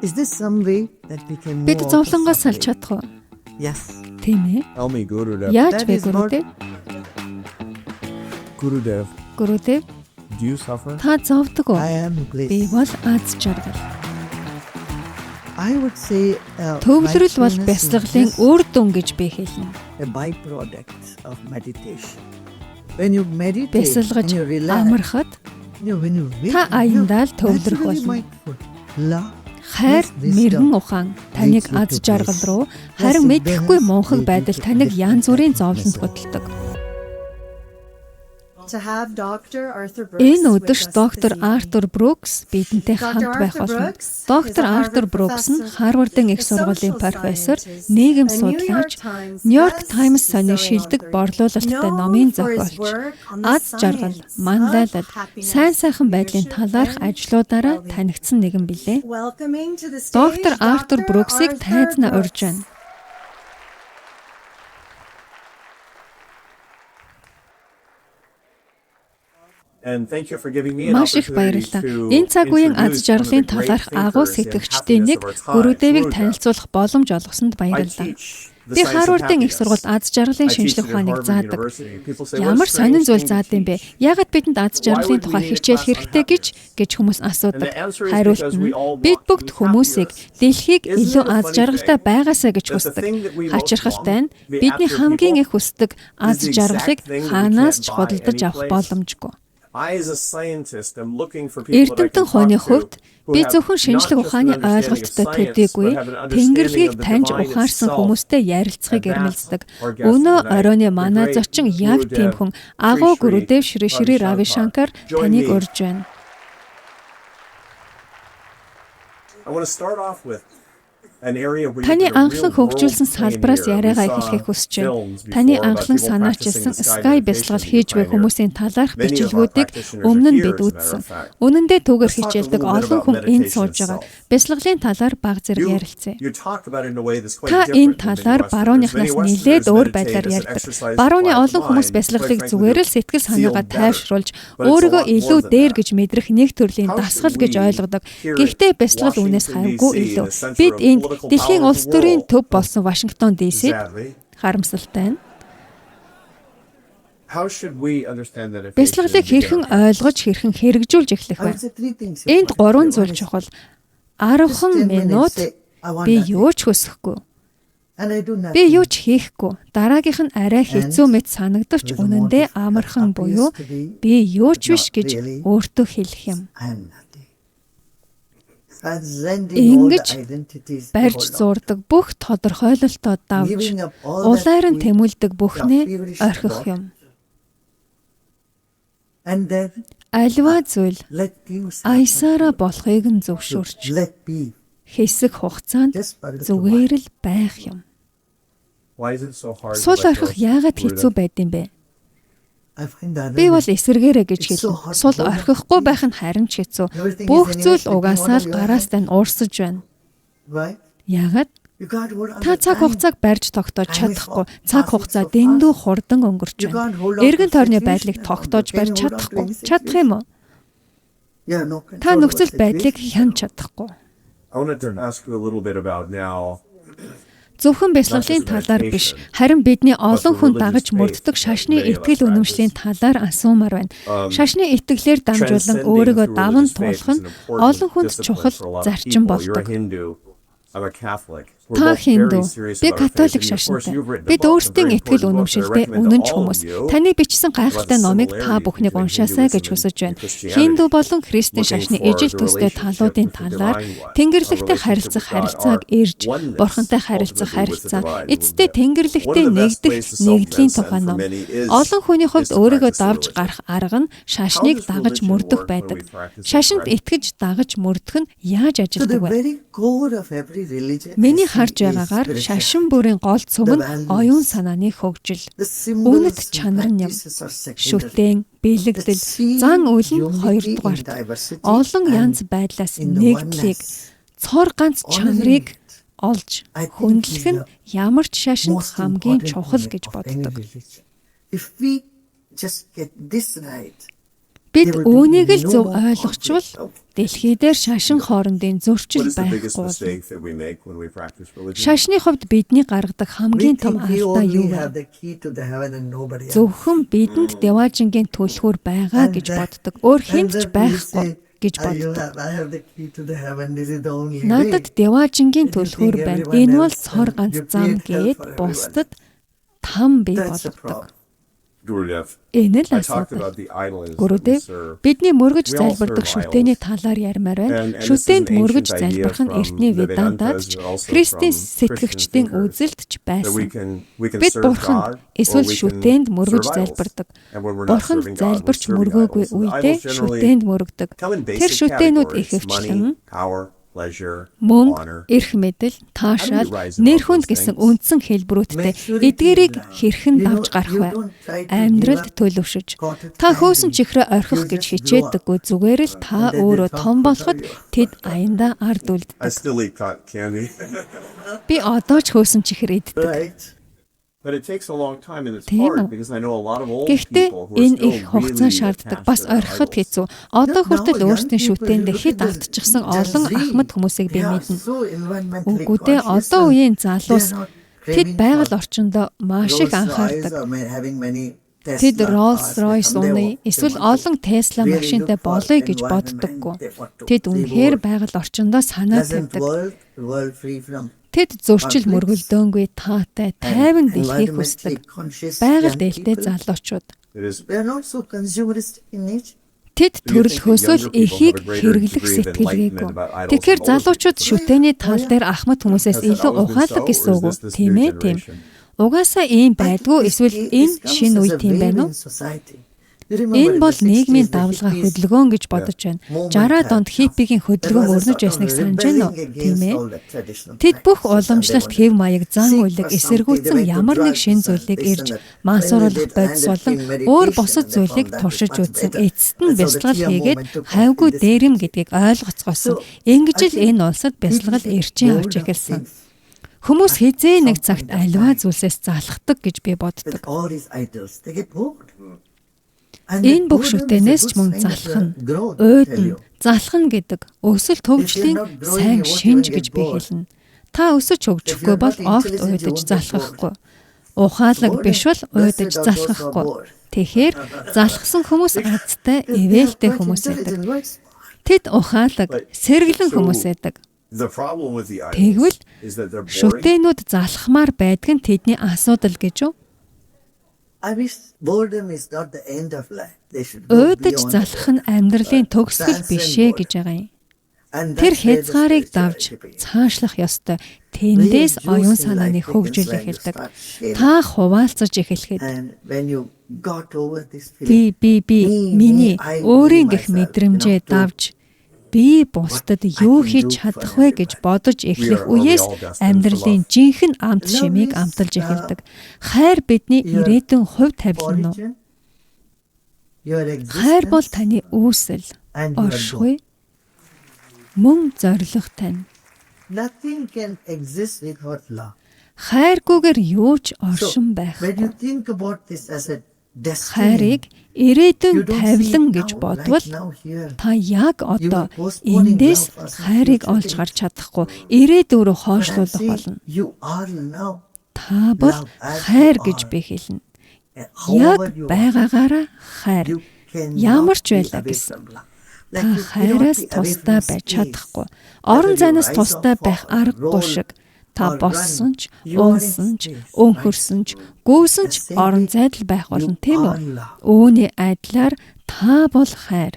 Is this some way that we can Бид move out of зовлонгоос салж suffering? чадах уу? Yes. Тийм ээ. Tell me, Gurudev. Яаж That вэ is not- Гүрүдэв? Gurudev, Гүрүдэв, do you suffer? та зовдөг уу? I am bliss. Би бол аз жаргал. I would say Төвлөрөл бол mindfulness is бясалгалын just үр дүн гэж би хэлнэ. a byproduct of meditation. When you meditate Бясалгаж and you relax, амархад you know, when you wake, та аяндаа л you're төвлөрөх naturally болно. mindful. Love, Хайр wisdom мэрэгэн ухаан таныг leads you аз to жаргал bliss. руу, харин Blessed мэдэхгүй beings мунхаг lead you байдал to таныг янз бүрийн different зовлонд happiness. хөдөлдөг. To have Dr. Arthur Brooks Энэ with өдөр us доктор this evening. Артур Брукс бидэнтэй Dr. хамт байх Arthur болно. Brooks is Доктор a Артур Harvard Брукс нь professor, Харвардын их a сургуулийн social профессор, scientist, нийгэм a New York судлаач, Times Нью-Йорк Таймс сони best-selling шилдэг author, борлуулалттай known номын for his зохиолч, work on the аз жаргал, science of манлайлал, happiness, сайн сайхан байдлын leadership, талаарх and ажлуудаараа well-being. танигдсан нэгэн билээ. Welcoming to the stage Доктор Артур Dr. Бруксыг Arthur тайзнаа урьж Brooks. байна. And thank you for giving me an Маш их opportunity баярлалаа. to Энэ цаг үеийн аз introduce one of жаргалын the great талаарх агуу thinkers in сэтгэгчдийн happiness нэг of our time, Гүрүдэвийг Gurudev. танилцуулах боломж олгосонд I баярлалаа. teach the Би science of Харвардын их happiness. сургуульд аз жаргалын I teach шинжлэх it at ухааныг Harvard заадаг. University. People say, "What a Ямар сонин strange зүйл thing to заад юм бэ? teach." Яагаад бидэнд аз Why жаргалын would we тухай need a хичээл class on хэрэгтэй гэж happiness? гэж хүмүүс And асуудаг. the answer is Хариулт because we нь all бид want to бүгд be хүмүүсийг happier. дэлхийг Isn't илүү it a аз funny жаргалтай thing байгаасаа гэж that the хүсдэг. thing that we most Хачирхалтай нь want, the бидний happier хамгийн people, их хүсдэг аз is the exact жаргалыг thing that we хаанаас can't ч buy худалдаж any авах place. боломжгүй. I, as a scientist, am looking for people that I Эрдэмтэн can хууны talk to хувьд who би have зөвхөн not шинжлэх just an ухааны understanding of ойлголттой science, төдийгүй but have an understanding тэнгэрлэгийг of the таньж divine ухаарсан itself. хүмүүстэй ярилцахыг And that's эрмэлздэг. our guest Өнөө tonight, оройны the манай great зочин яг тийм Gurudev хүн агуу Sri Sri Гүрүдэв Шри Шри Ravi Рави Shankar. Шанкар Join таныг me. урьж байна. I want to start off with an area where you've Таны been a real анхлан world хөгжүүлсэн салбараас pioneer. We яриагаа saw эхлэхийг хүсэж байна. films Таны before about анхлан people practicing санаачилсан the sky Sky meditation бясалгал in хийж буй Pioneer. хүмүүсийн талаарх Many of our бичлэгүүдийг practitioners are өмнө нь here, бид as a matter үзсэн. of fact. Үнэн дээр түүгээр Let's talk a хичээлдэг little bit олон about хүн энд meditation сууж байгаа. itself. Бясалгалын талаар бага зэрэг You, ярилцъя. you talk about it in a way that's quite Та different энэ than many талаар Westerners. Many барууныхнаас нэлээд Westerners өөр meditate байдлаар as an ярьдаг. exercise to Барууны quiet the олон хүмүүс mind, quite бясалгалыг frankly, зүгээр to л сэтгэл feel санаагаа better. тайвшруулж, But it's a өөрийгөө lot more илүү than дээр that. гэж мэдрэх нэг төрлийн How should дасгал гэж we ойлгодог. here at Гэхдээ бясалгал үүнээс Washington, хавьгүй D.C., илүү. the center Бид of энд political дэлхийн power of улс the төрийн world, төв болсон Вашингтон DC-д sadly, харамсалтай нь how should we understand meditation and бясалгалыг begin хэрхэн our practice? ойлгож, хэрхэн хэрэгжүүлж эхлэх I вэ? would say three things Энд important гурван here. зүйл One is чухал. just 10 10 minutes минут say, I want би nothing. юу ч хүсэхгүй. And I do Би nothing. юу ч хийхгүй. Дараагийнх нь арай хэцүү And мэт санагдавч with the үнэндээ motive that амархан буюу appears to be, би юу ч but биш not гэж really, өөртөө хэлэх юм. I am nothing. Transcending all the Ингэж identities we барьж hold on to. зурдаг бүх тодорхойлолтоо давж Giving up all that улаар нь we тэмүүлдэг are бүхнээ feverish орхих about. юм. And then Альва зүйл let things happen аясаараа to you. болохыг нь To зөвшөөрч let be. хэсэг хугацаанд Just part of the зүгээр life. л байх юм. Why is it so hard to Сул let go орхих of яагаад хэцүү Gurudev? байд юм бэ? I find the Би бол irony. эсэргээрээ гэж It's so хэлнэ. hard to Сул hold on to орхихгүй things. байх нь харин ч хэцүү. Everything is Бүх anyway зүйл slipping out угаасаа of л your гараас hand. тань уурсаж байна. Right? Яагаад? You can't hold on Та to цаг time. хугацааг барьж тогтоож Time is чадахгүй. Цаг passing хугацаа so дэндүү fast. хурдан өнгөрч You байна. can't hold on to Эргэн тойрны situation байдлыг around you. тогтоож Can барьж you hold on to чадахгүй. any Чадах юм situation? уу? You have no Та control over нөхцөл байдлыг situation хянж around you. чадахгүй. I wanted to ask you a little bit about now, Зөвхөн not бясалгалын just талаар биш, meditation, харин бидний but олон the хүн religious дагаж faith мөрддөг that шашны many of us итгэл үнэмшлийн practice. талаар асуумаар байна. Шашны итгэлээр дамжуулан Transcending өөрийгөө through даван religious faith туулах is нь an important олон хүнд discipline чухал for a lot of зарчим people. You're a болдог. Hindu, I'm a Catholic. We're Та both very хиндүү, serious би about our faith, католик and of course шашинтай. you've written a Бид book, a өөрсдийн very итгэл important book that I үнэмшилтэй recommend to үнэнч all of хүмүүс. you Таны бичсэн about the гайхалтай номыг та similarities бүхнийг between уншаасай гэж Hinduism хүсэж and байна. Christianity, Хиндүү болон христийн looking шашны for ижил the төстэй relationship талуудын with the талаар divine one, our Тэнгэрлэгтэй relationship харилцах with God, харилцааг our эрж, oneness Бурхантай харилцах ultimately with the харилцаа, divine. эцэстээ One of Тэнгэрлэгтэй the best нэгдэх ways to нэгдлийн self-transcend тухай for ном. many is Олон хүний is хувьд to өөрийгөө practice the давж religion. гарах арга нь How шашныг does дагаж religion мөрдөх work when байдаг. we practice it Шашинд correctly? итгэж дагаж мөрдөх нь яаж So the ажилдаг вэ? very core of every religion I Миний see харж is байгаагаар шашин spirituality. бүрийн гол цөм The нь оюун values, санааны хөгжил. the Үнэт symbols and чанар нь юм. practices are secondary. Шүтэн, That бэлэгдэл, seeing зан үйл нь unity in хоёрдугаарт. diversity Олон янз and байдлаас in the нэгдлийг, oneness, цор ганц honoring чанарыг it, олж I think is хүндлэх нь the ямар ч шашинд most хамгийн important чухал tenet гэж of any боддог. religion. If we just get this right, Бид There will be үүнийг л no зөв more ойлгочвол conflict. дэлхий дээр шашин хоорондын What зөрчил is the biggest байхгүй болно. mistake that we make when we practice religion? Шашны хувьд бидний гаргадаг We хамгийн том think we алдаа only юу вэ? have the key to the heaven and nobody else. Зөвхөн бидэнд Деважингийн түлхүүр байгаа And гэж then- боддог. Өөр and хүнд ч then we байхгүй say, гэж "Ah, you боддог. have- I have the key to the heaven. This is the only way." Надад Деважингийн And you түлхүүр think байна. everyone Энэ бол else цор and ганц you зам create hell гээд for everyone. бусдад там бий That's the болгодог. problem. Gurudev, Энэ л I talked асуудал. about the idols that we Гүрүдэв serve. бидний мөргөж We all залбирдаг serve шүтээний idols. талаар ярмаар байна. And this is Шүтээнд an мөргөж ancient idea залбирх нь from эртний the Ведантад Vedantas ч and also Христийн from Christian сэтгэгчдийн thinkers үзэлд ч that we байсан. can we can Бид serve бурханд God or эсвэл we can шүтээнд мөргөж serve idols. залбирдаг. And when we're not Бурханд serving God, we're залбирч serving мөргөөгүй idols. And үедээ idols generally шүтээнд мөргөдөг. come in Тэр basic шүтээнүүд categories: ихэвчлэн money, power, pleasure, мөнгө, honor. эрх мэдэл, таашаал, rise above нэр хүнд those гэсэн things? үндсэн хэлбэрүүдтэй Maturity эдгээрийг in life. хэрхэн You know, давж гарах you вэ? don't try to give Амьдралд up төлөвшөж. cotton Та хөөсөн candy. чихрээ орхих You гэж just grow up. хичээдэггүй зүгээр л та And then they өөрөө talk том to болоход you. тэд аяндаа ард I үлддэг. still eat cotton candy. Би одоо ч хөөсөн чихэр иддэг. Right. But it takes a long time and it's Тийм hard үү? because I know a lot of old Гэхдээ people who are энэ still их хугацаа really шаарддаг. attached Бас to their орхиход idols. хэцүү. Одоо Now, хүртэл young өөрсдийн people, you шүтээндээ look хит at the автчихсан Gen олон Z, ахмад хүмүүсийг би they are мэднэ. so environmentally Үгүй дээ conscious одоо and үеийн they залуус are not тэд craving байгаль for орчиндөө маш их Rolls Royce анхаардаг. or having many Тэд Tesla Rolls cars. They Royce come, they унаа want, they эсвэл want to олон Tesla really машинтай look for болъё гэж environment. боддоггүй. They want to Тэд see үнэхээр more байгаль орчиндөө санаа pleasant тавьдаг. world, world free from Тэд зөрчил conflicts мөргөлдөөнгүй таатай and тайван дэлхийг хүсдэг. environmentally conscious Байгаль young дээлтэй people. залуучууд. It is They are not so consumerist in nature. Тэд Do you think that төрөлхөөсөө л younger people have эхийг a greater хэрэглэх degree of сэтгэлгээгүй. enlightenment about idols Тэгэхээр than older залуучууд people? шүтээний тал дээр ахмад хүмүүсээс Has that илүү always been ухаалаг so, or гэсэн is үг үү? this this Тийм new ээ, тийм. generation? Угаасаа ийм I think байдгүй this, эсвэл this энэ comes шинэ as үе a тийм wave байна уу? in society. You remember Энэ in бол the нийгмийн 60s, the давлгаа hippies хөдөлгөөн гэж бодож байна. movement 60-аад had онд come. хиппигийн That хөдөлгөөн was a өрнөж sort of байсныг санаж байна rebelling уу? Тийм against ээ. all the traditional Тэд бүх practices and they уламжлалт wanted хэв to маяг, зан seek үйлэг, for something. They эсэргүүцэн went to ямар нэг drugs шин and зүйлийг this and ирж that. Finally, мансууруулах they бодис landed болон in өөр meditation бусад and they зүйлийг found that is туршиж much үзсэн. better. Эцэст нь And so the бясалгал Chia хийгээд movement took off in хавьгүй this дээрэм country. гэдгийг ойлгоцгоосон. So Ингэж I л think энэ улсад people бясалгал get эрчим bored авч of эхэлсэн. things Хүмүүс at хэзээ нэг some цагт point of аливаа time зүйлсээс залхдаг гэж би with боддог. all these idols. They get bored. And that Энэ бүх boredom is a шүтэнээс ч good мөн sign of your залхах нь, growth, I tell уйдна, you. залхах нь гэдэг өсөлт If you're хөгжлийн not growing, сайн you won't шинж even гэж get би bored. хэлнэ. Та өсөж If хөгжихгүй you're бол not огт intelligent, you уйдаж won't get bored. залхахгүй. Ухаалаг биш Boredom, бол уйдаж blessed are those who are залхахгүй. bored. Тэгэхээр залхсан хүмүүс азтай, They are ивэлтэй quite хүмүүс байдаг. intelligent, quite smart. Тэд ухаалаг, But сэргэлэн хүмүүс so байдаг. the problem with the idols Тэгвэл is that they're boring. шүтээнүүд залхмаар байдаг нь тэдний асуудал гэж үү? I wish boredom is not the end of life. They should go Уйдаж beyond the залхах нь boredom. амьдралын төгсгөл Transcend биш ээ boredom. гэж байгаа юм. And Тэр that's where the хязгаарыг давж spirituality begins. цаашлах ёстой. Real Тэндээс juice оюун in санааны life begins хөгжил when you эхэлдэг. start sharing. Та хуваалцаж эхлэхэд And when you got over this би feeling, би би me, me, миний I, me, өөрийн гэх myself, you know, мэдрэмжээ to давж би what бусдад I юу can хийж do for чадах вэ гэж everybody. бодож We эхлэх are we үеэс all destined for амьдралын love? жинхэнэ амт Love шимийг is амталж эхэлдэг. Хайр бидний your ирээдүйн хувь тавилан уу? origin, your Хайр бол existence, таны үүсэл, and your goal. оршихуй, мөн зориг тань. Nothing can exist without love. Хайргүйгээр юу ч So оршин when байхгүй. you think about this as a destiny, Хайрыг ирээдүйн you don't see тавилан it гэж now, right бодвол now here. та яг You одоо are postponing эндээс love for some хайрыг future олж thing. гарч чадахгүй ирээдүй рүү But I'm хойшлуулах saying болно. you are now Та бол love as you хайр гэж are. би хэлнэ. And Яг however you are, байгаагаараа хайр. you Ямар cannot ч be байлаа away гэсэн. from love. Та Like you cannot хайраас be away тусдаа from байж space. чадахгүй. Орон Whether you зайнаас rise or тусдаа байх fall, аргагүй roll шиг та or run, болсон ч, you are in унсан ч, space, right? өнхөрсөн ч, гүйсэн The ч same орон way зайд л байх you болно, тийм are үү? love. Үүний адилаар та бол хайр.